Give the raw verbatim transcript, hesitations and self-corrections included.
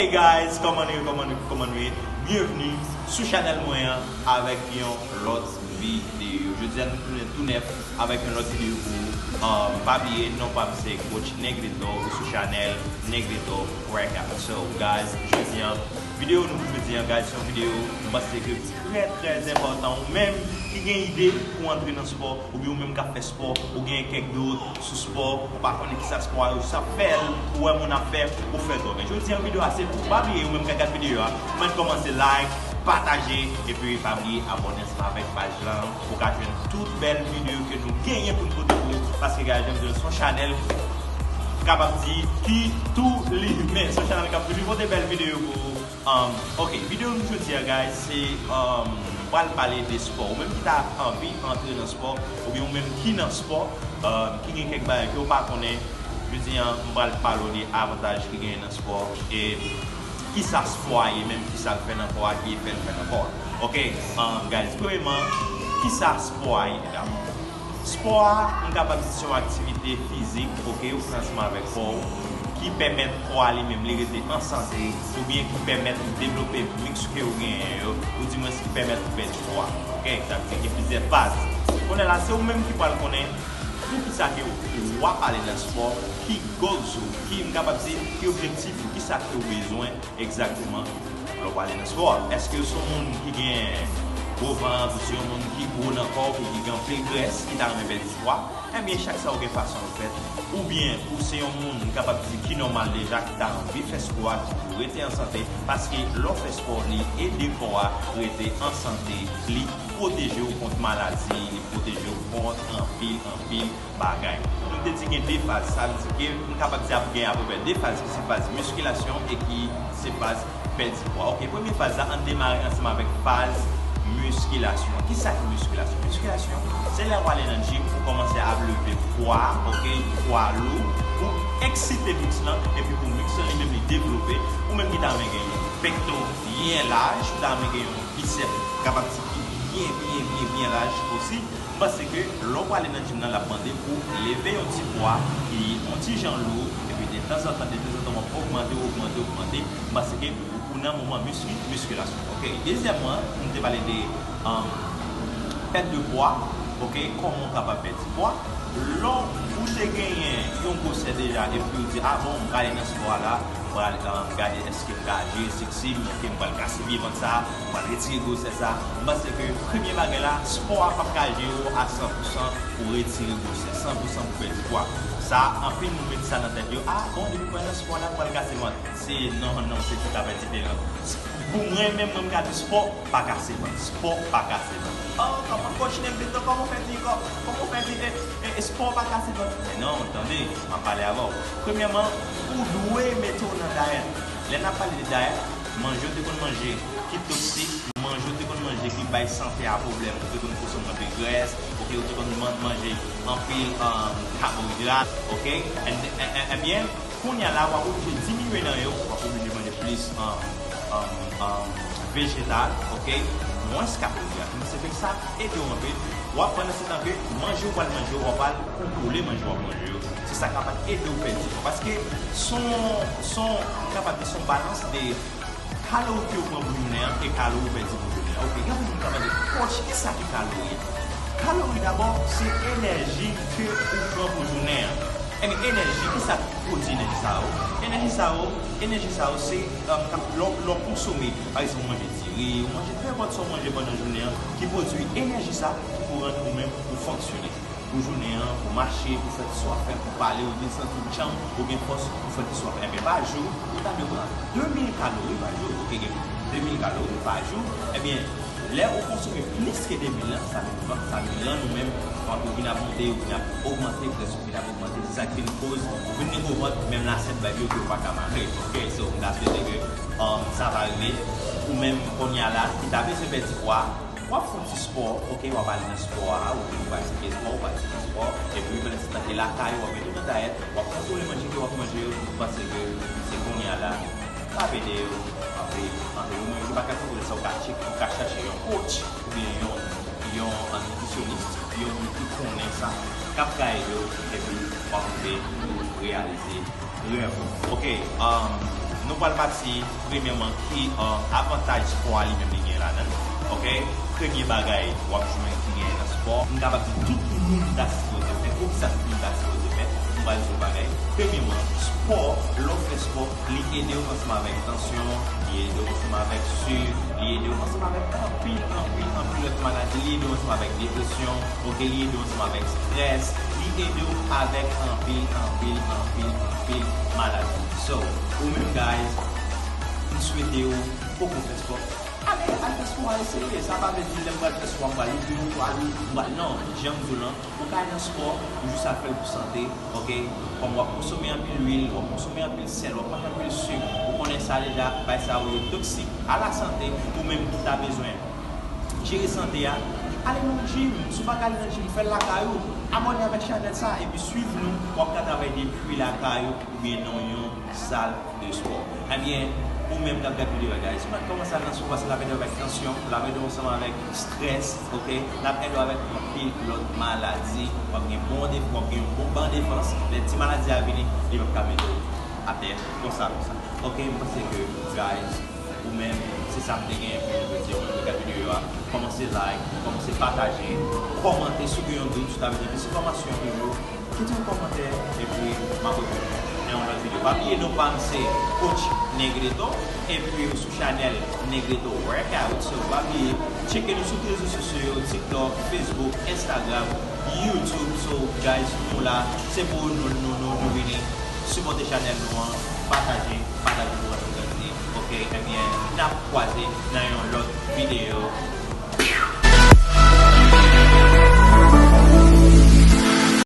Guys, kòman nou ye, kòman nou, kòman nou ye? Byenvni sou chanèl mwen an avèk yon lòt videyo. Jodi a nou tounen tou nèf avèk yon lòt videyo pou ou. Um, pa bliye, non pa m se Coach Negreto, ou sou chanèl Negreto Workout. So, guys, jodi a, videyo nou pou jodi a, guys, se yon videyo m panse ke trè, trè enpòtan. Ou menm ki gen ide pou antre nan spò, oubyen ou menm k ap fè spò, ou gen kèk dout sou spò, ou pa konnen kisa spò a, ou jis ap fè l, ou wè moun ap fè, ou fè tou. Men jodi a, videyo a se pou ou. Pa bliye, ou menm k ap gad videyo a, mande, kòmante, like, pataje, epi pa bliye abòne ansanm avèk paj lan pou w ka jwenn tout bèl videyo ke nou genyen pou n pote pou ou. Paske, guys, jan m di nou, se yon chanèl, kapab di, ki tou limen. Se yon chanèl k ap toujou pote bèl videyo pou ou. Um, ok, videyo nou jodi a, guys, se, um, m pral pale de spò. Ou menm ki ta anvi antre nan spò, oubyen ou menm ki nan spò, um, ki gen kèk bagay ke w pa konnen, jodi a, m pral pale w de avantaj ki genyen nan spò, e kisa spò a ye menm, kisa l fè nan kò a, ki efè l fè nan kò a. Ok, um, guys, premyeman, kisa spò a ye dabò? Spò a, m kapab di se yon aktivite fizik, ok, ou fè ansanm avèk kò w, ki pèmèt kò a li menm li rete an sante, oubyen ki pèmèt ou devlope misk ke ou genyen yo, oudimwens ki pèmèt ou pèdi pwa. Ok, sa vle di gen plizyè faz. Kounye a la, se ou menm ki pral konnen poukisa ke w ap ale nan spò, ki goals ou, ki, m kapab di, ki objektif ou, kisa ke w bezwen egzakteman lè w prale nan spò a. Èske w se yon moun ki gen gwo vant, ou se yon moun ki gwo nan kò w, ki gen anpil grès, ki ta renmen pèdi pwa? Ebyen, chak sa ou gen fason ou fè l. Oubyen, ou se yon moun, m kapab di, ki nòmal deja, ki ta anvi fè spò a, ki rete an sante, paske lè w fè spò, li ede kò a rete an sante, li pwoteje w kont maladi, li pwoteje w kont anpil, anpil bagay. Nou te di gen de faz, sa vle di ke m kapab di ap gen apeprè de faz, ki se faz miskilasyon e ki se faz pèdi pwa. Ok, premye faz la, ann demare ansanm avèk faz miskilasyon. Kisa ki miskilasyon? Miskilasyon, se lè w ale nan gym, ou kòmanse ap leve pwa, ok, pwa lou, pou eksite miks lan, epi pou miks lan li menm li devlope, ou menm ki ta renmen gen yon pekto byen laj, ou ta renmen gen yon bisèp, kapab di ki byen, byen, byen, byen laj osi. M panse ke lè w prale nan gym nan, l ap mande pou leve yon ti pwa ki yon ti jan lou, epi detanzantan, detanzantan, w ap ogmante, ogmante, ogmante. M panse ke ou, ou nan moman miski-, miskilasyon. Ok. Dezyèmman, m te pale de, um, pèt de pwa. Ok. Kòman w kapab pèdi pwa? Lè ou te genyen yon gwosè deja, epi ou di, "A bon, m prale nan spò a la, m pral, um, gade èske m ka jere seksi m, ok, m pral kase vye vant sa, m pral retire gwosè sa." M panse ke premye bagay la, spò a p ap ka jere w a san pousan pou retire gwosè, san pousan pou pèdi pwa. Sa, anpil moun met sa nan tèt yo, "A bon, depi m pral nan spò la, m pral kase vant." Se non, non, se toutafè diferan. Pou mwen menm, mwen m ka di spò pa kase vant. Spò pa kase vant. Oh, kòman coach Negreto, kòman w fè di, kò-, kòman w fè di, e, e, e, spò pa kase vant? Men non, tande, m ap pale avè w. Premyèman, ou dwe mete w nan dayèt. Lè n ap pale de dayèt, manje w te konn manje ki toksik, manje w te konn manje ki bay sante a pwoblèm, ou te konn konsome anpil grès, ok, ou te konn man-, manje anpil, um, kaboidrat, ok? And, e, e, ebyen, kounye a la, w ap oblije diminye nan yo, w ap oblije manje plis, um, um, um, vejetal, ok? Mwens kaboidrat. Se fè sa ede w anpil. W ap, pandan se tan ke manje w pral manje yo, w ap al kontwole manje w ap manje yo. Se sa k ap ede w pèdi pwa. Paske se yon, se yon, m kapab di se yon balans de kalori ke w pran pou jounen an e kalori w pèdi pou jounen an. Ok, gen anpil moun k ap mande, "Coach, kisa ki kalori?" Kalori dabò, se enèji ke ou pran pou jounen an. Ebyen, enèji, kisa k pwodui enèji sa yo? Enèji sa yo, enèji sa yo se, um, lè w, lè w konsome, pa egzanp, ou manje diri, ou manje nenpòt sa w manje pandan jounen an, ki pwodui enèji sa pou rann ou menm ou fonksyone. Pou jounen an, pou mache, pou fè ti swa fè, pou pale, ou vin santi w djanm, ou gen fòs pou fè ti swa fè. Ebyen, pa jou, ou ta dwe pran de mil kalori pa jou. Ok, gen de mil kalori pa jou. Ebyen, lè ou konsome plis ke de mil lan, sa vin, sa vin rann ou menm, vant ou vin ap monte, ou vin ap ogmante, grès ou vin ap ogmante, se sa k vin koz ou vin gen gwo vant, menm lasèt bag yo ke ou pa ka mare. Ok, so, m ta swete ke, um, sa va rive ou menm kounye a la, ki ta bezwen pèdi pwa, w ap fè yon ti spò, ok, w ap ale nan spò a, ou, ou pratike spò, ou pratike spò, epi pandan se tan ke lakay ou, w ap mete w nan dayèt, w ap kontwole manje ke w ap manje yo, m panse ke se kounye a la, sa ap ede w, anpil, anpil. Ou menm ki pa ka kontwole sa, ou ka tcheke, ou ka chache yon coach, oubyen yon, yon, um, nitrisyonis, yon moun ki konnen sa, k ap ka ede w, epi w ap rive pou reyalize rèv ou. Ok, um, Nou pral pati, premyèman, ki uh, avantaj spò a li menm li gen ladan l. Ok? Premye bagay w ap jwenn ki gen nan spò, m kapab di tout moun ta sipoze fè. Poukisa tout moun ta sipoze fè? M pral di w bagay. Premyèman, spò, lè w fè spò, li ede w ansanm avèk tansyon, li ede w ansanm avèk sik, li ede w ansanm avèk anpil, anpil, anpil lòt maladi, li ede w ansanm avèk depresyon, ok, li ede w ansanm avèk strès, li ede w avèk anpil, anpil, anpil, anpil maladi. So, ou menm, guys, m swete w poko fè spò. Ale, al fè spò a, eseye. Sa pa vle di lè m pral fè spò a, m pral ouvri yon twal, m pral, non, jan m di w lan, ou ka al nan spò, ou jis al fè l pou sante, ok? Kòm w ap konsome anpil lwil, w ap konsome anpil sèl, w ap manje anpil sik, ou konnen sa deja, bay sa yo toksik a la sante, ou menm ki ta bezwen jere sante a, ale nan yon gym. Si w pa ka al nan gym, fè l lakay ou. Abòne avèk chanèl sa, epi swiv nou, w ap ka travay depi lakay ou, oubyen nan yon sal de spò. Ebyen, ou menm k ap gad videyo a, guys, ou mèt kòmanse al nan spò, paske l ap ede w avèk tansyon, l ap ede w ansanm avèk strès, ok? L ap ede w avèk anpil lòt maladi. W ap gen bon def-, w ap gen yon bon ban defans. Lè ti maladi a vini, li p ap ka mete w atè konsa, konsa. Ok, m panse ke, guys, ou menm, se sa m te genyen pou m di w. Ou menm ki gad videyo a, kòmanse like, kòmanse pataje, kòmante si w gen yon dout, si w ta vle gen plis enfòmasyon toujou. Kite yon kòmantè, epi m ap reponn nan yon lòt videyo. Pa bliye non pa m se Coach Negreto, epi ou sou chanèl Negreto Workout. So, pa bliye, tcheke nou sou tout rezo sosyo yo, TikTok, Facebook, Instagram, YouTube. So, guys, nou la, se pou nou, nou, nou, nou vini sipòte chanèl nou an, pataje, pataje pou rantre grandi. Ok, ebyen, n ap kwaze nan yon lòt videyo.